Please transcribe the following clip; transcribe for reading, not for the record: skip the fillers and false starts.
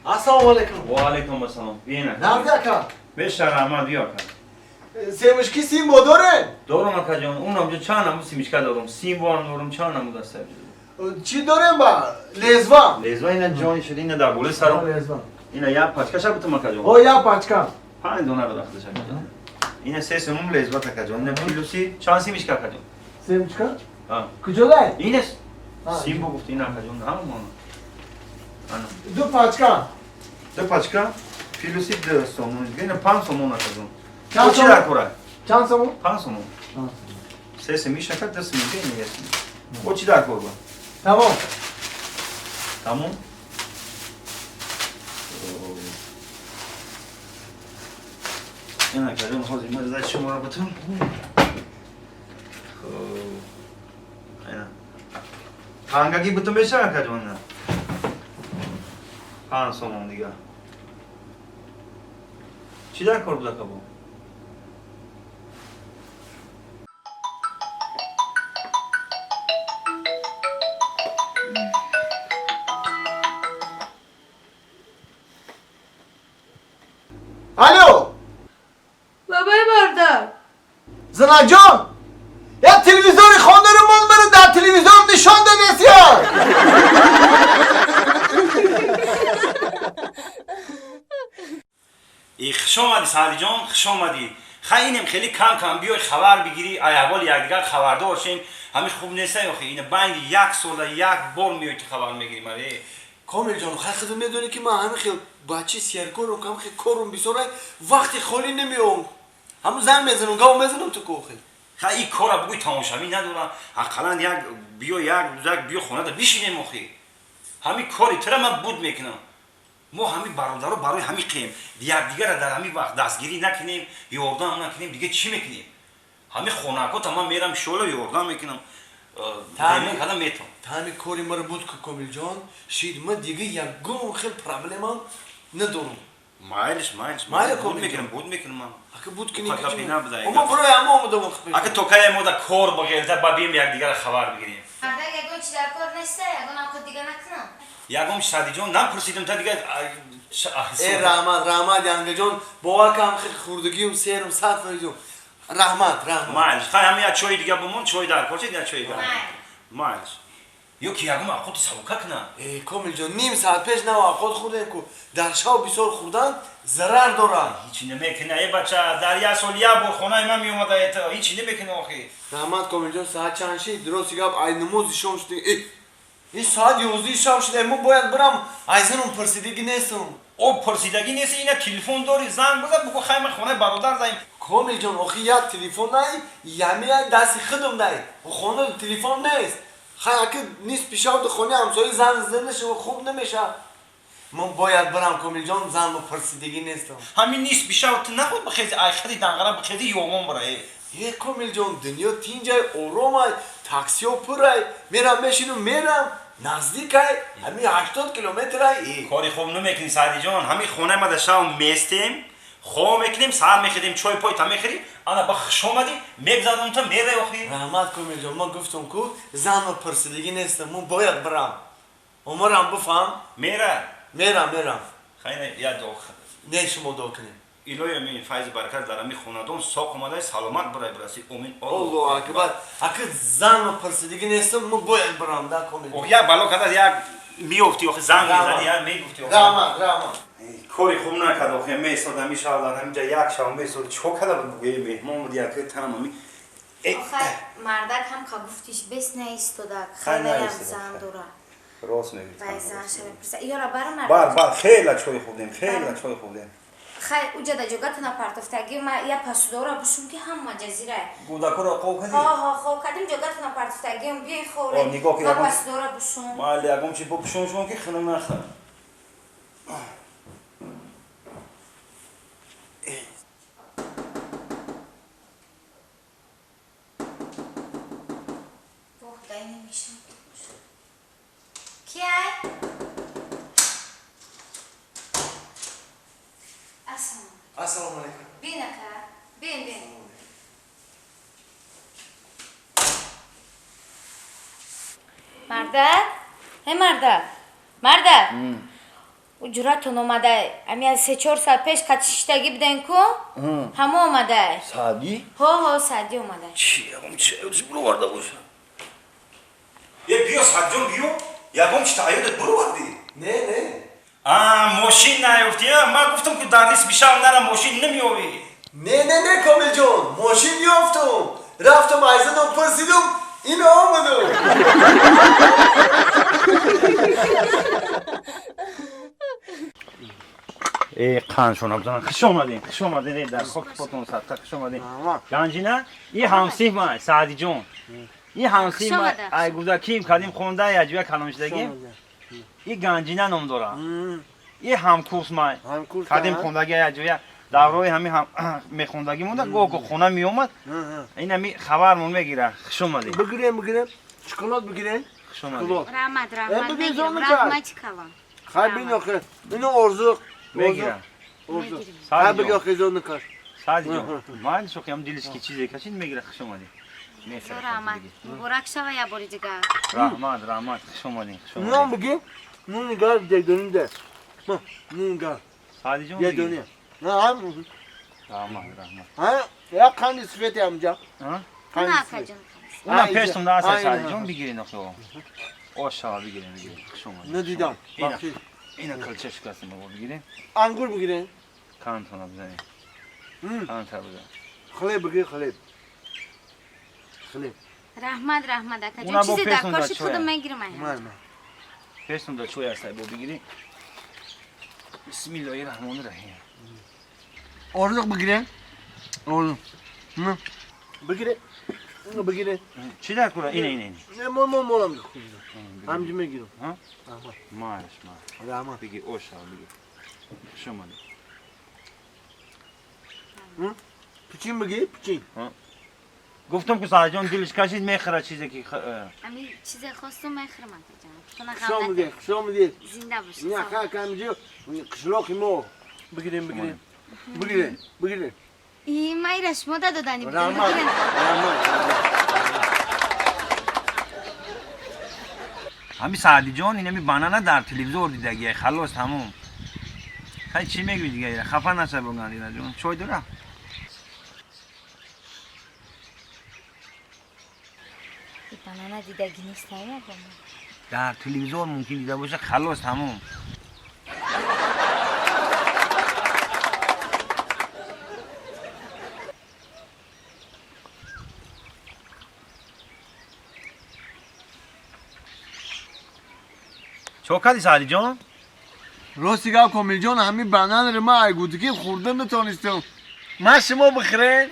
Ассалому алайкум. Ва алайкум ассалом. Бина. Нағзи ака. Беша раҳмат, биё ака. Семечки Симбо дорем? Дорум ака ҷон. Унам ҷо чанд намуд семечка дорум. Симбо ҳам дорум, чанд намуд аст. Чӣ дорем ба? Лезва. Лезва ина ҷони шуд, ина дар болои саром. Лезва. Ина як пачка ша бутум ака ҷон. О, як пачка. 5 дона дора худаш ака ҷон. Ина 3 сомон лезва ака ҷон. Ина плюси чанд семечка ака ҷон? Семечка? А. Куҷо дай? Ина Симбо гуфт ина ака ҷон, ҳамон. Ана. 2 пачка. 2 пачка плюси 2 сомон. Ина 5 сомон ака ҷон. Чанд чӣ дар кора? Чанд сомон? 5 сомон. 3 семечка, 2 семечка ина як. О чӣ дар кор ба? Тамом. Тамом? Ина ака ҷон, ҳозир ман зад шуморо бутум. Хоб. Ина. Тангаги бутум мешава ака ҷон? 5 сомон дига. Чӣ дар кор буд ака бо? Алло! Бабай бардар! Занаҷон! Як телевизори хонаро мон маро дар телевизор нишон додесия! И хуш омадӣ, Саъдиҷон, хуш омадӣ. Хай инем хеле кам кам биёй хабар бигирӣ, ай аҳволи якдигар хабардор шем. Ҳамин хуб неста охи, ина байни як сола як бор меои ту хабар мегирӣ маре. Комилҷон, хай худо медонӣ ки ман ҳамин хел бачаи серкорум, ҳамин хел корум бисёрай, вақти холӣ намеом. Ҳамун занг мезанам, гав мезанам ту кохи. Хай ин кора бугӯй тамошавӣ надорам. Ақаллан як биё, як рӯзак биё хонада бишинем охи. Ҳамин кори тура ман буд мекунам. Мо ҳамин бародаро барои ҳамин қием. Якдигарро дар ҳамин вақт дастгирӣ накунем, ёрдам накунем, дига чӣ мекунем? Ҳамин хонакота ман мерам шола ёрдам мекунам. Ремонт кардан метавонам. Таъми кори маро буд ки Комилҷон, шид ман дига ягон хел проблемам надорам. Майлиш, майлиш. Майли, Буд Комилҷон. мекунам, буд мекунам ман. Ака буд кунӣ Фақат ки бина буда, Мо барои ҳама омадам вақт пеш. Ака то кай мо да кор бағелта ба бием якдигарро хабар бигирем. Мардак ягон чи дар кор неста, ягон авқот дига накунам. Ягон Саъдиҷон напурсидам та дига. Э, раҳмат, раҳмат, Янгаҷон, бовар кам хел хурдагиюм, серум, 100 фоизум. Раҳмат, раҳмат. Майлиш, хай ҳамин як чои дига бимон, чой дар кор чед, як чои дига. Майли. Майлиш. Ё ки ягон авқоти савука кунам. Э, Комилҷон, ним соат пеш нав авқот хӯрдем ку дар шав бисёр хӯрдан зарар дорад. Ҳичи намекуна, э бача, дар як сол як бор хонаи ман меомада, это ҳичи намекуна охи. Раҳмат, Комилҷон, соат чанд шид? Рости гап, ай намози шом шуд. Э, ин соат 11 шаб шуд, мо бояд бирам, ай занум пурсидагӣ нестам. О, пурсидагӣ нест, ина телефон дорӣ, занг бизан, бугӯ хай ман хонаи бародар заем. Комилҷон, охи як телефон най, ями як дасти худам най. Хона телефон нест. Хай аки нисфи шаб ду хонаи ҳамсоя занг зада нашава, хуб намешавад. Ман бояд бирам, Комилҷон, занро пурсидагӣ нестам. Ҳамин нисфи шаб ту наход бихези, ай хади данғара бихези, ёмон бира, э. Е, Комилҷон, дунё тинҷай, оромай, таксиҳо пурай, мерам мешинам, мерам, наздикай, ҳамин 80 километрай. Э. Кори хуб намекунӣ, Саъдиҷон, ҳамин хонаи ма дар шаб местем, хоб мекунем, саҳар мехӯрем, чой пой та мехӯрӣ, ана ба хуш омадӣ, мегзанам та меравӣ охи. Раҳмат, Комилҷон, ман гуфтам ку занро пурсидагӣ нестам, ман бояд бирам. Умрам бифаҳм. Мера? Мерам, мерам. Хай, не, як дуо. Не, шумо дуо кунед. Илоҳи амин, файзи баракат дар ҳамин хонадон соқ омадай, саломат бирай бираси. Омин. Аллоҳу акбар. Аки занро пурсидагӣ нестам, ман бояд бирам, да, Комилҷон. Ох, як бало када, як меёфтӣ, охи занг мезадӣ, як мегуфтӣ, охи. Раҳмат, раҳмат. Кори хуб накард, охи, месод ҳамин шаб дар ҳамин ҷа як шаб месод, чӣ кор карда буд, бугӯи меҳмон буд, як танам ҳамин. Э. Охай, мардак ҳам ка гуфтиш, бес наистода, Хай хеле ҳам наистода, зан хай. дора. Рост мегӯӣ. Вай зан шава пурса. Ёра барам мардак. Бар, бар, хеле чой хӯрдем, хеле чой хӯрдем. Хай, уҷа да ҷогатона партофтагӣ, ма я пасудора бушум ки ҳама ҷазирай. Кӯдакоро хоб кардӣ? Ҳо, ҳо, хоб кардим, ҷогатона партофтагиам, биёй хӯре. О, нигоҳ ки Ма ягон пасудора бушум. Майли, ягон чи бупӯшон шумо ки хунук нахӯрад. Воҳ, дай намешам. Кияй? Ассалому. Ассалому алайкум. Бин ака, бин, бин. Мардак? Э, мардак. Мардак. Уҷратон омадай. Ами аз 3-4 соат пеш катишиштагӣ биден ку? Ҳамо омадай. Саъдӣ? Ҳо, ҳо, Саъдӣ омадай. Чи ягон чи буроварда боша? Е, биё, Саъдиҷон, биё. Ягон чи таъёдат буровардӣ? Не, не. А, мошин наёфтӣ, а? Ман гуфтам ки дар нисфи шаб нара мошин намеёвӣ. Не, не, не, Комилҷон, мошин ёфтум. Рафтум айзанам пурсидум, ино омадум. Э, қаншона бизанам. Хуш омадем, хуш омадем, э, дар хоки потон садқа хуш омадем. Ганҷина, и ҳамсиф ман, Саъдиҷон. И ҳамсиф ман, ай гузаким кадим хонда, яҷуя калоншидагим. И Ганҷина ном дора. И ҳамкурс ман. Кадим хондаги яҷуя даврои ҳами мехондагӣ монда, гоҳ хона меомад. Ин ҳами хабармон мегира. Хуш омадем. Бигирем, бигирем. Шоколад бигирем. Хуш омадем. Раҳмат, раҳмат мегирам. Раҳмат калон. Хай бин охир. Ино орзу. Мегирам. Орзу. Хай биг охир зон накаш. Саъдиҷон, ман шоқиам дилиш ки чизе кашид мегира. Хуш омадем. Раҳмат. Муборак шава я бори дигар. Раҳмат, раҳмат. Хуш омадем, хуш омадем. Нон бигир. Нон гар дегдоним де. Нон гар. Саъдиҷон. Дегдоним. Раҳмат, раҳмат. Ҳа, як қанди сифати амҷа. На, акаҷон. Унам пештум да аса Саъдиҷон бигирин охо. Ош шава бигирин, бигирин. Хуш омадем. Надидам. Ина калча шикастем бобо бигирин. Ангур бигирин. Кантона бизанем. Канта бизанем. Хлеб бигир, хлеб. Хлеб. Раҳмат, раҳмат акаҷон. Чизе дар корши худам мегирам. Пештум да чой ҳастай бо бигирин. Бисмиллоҳи раҳмони раҳим. Орзуқ бигирин. Орзуқ. Бигирин. Бигирин. Чӣ дар кора? Ина, ина, ина. Не, мол, мол, молам. Ҳамҷи мегирам. Раҳмат. Мааш, мааш. Раҳмат. Бигир, ош шава бигир. Хуш омадед. Пучин бигир, пучин. Гуфтам ки Саъдиҷон дилиш кашид мехӯрад чизе ки Ами чизе хостум мехӯрам акаҷон. Хуш омадед, хуш омадед. Зинда бошед. Не, ха, камҷи қишлоқи мо. Бигирем, бигирем. Бигирем, бигирем. И майра шумо да додани будем. Раҳмат, раҳмат. Ҳами Саъдиҷон инами банана дар телевизор дидагия, халос тамом. Хай чӣ мегӯӣ дига? Хафа наша бо Ганҷинаҷон. Чой дора? Банана дидагӣ нест ягон. Дар телевизор мумкин дида боша, халос тамом. Чо кардӣ Саъдиҷон? Рости гап Комилҷон, ҳамин бананро ман айгудикӣ хӯрда натонистам. Ман шумо бихӯрен?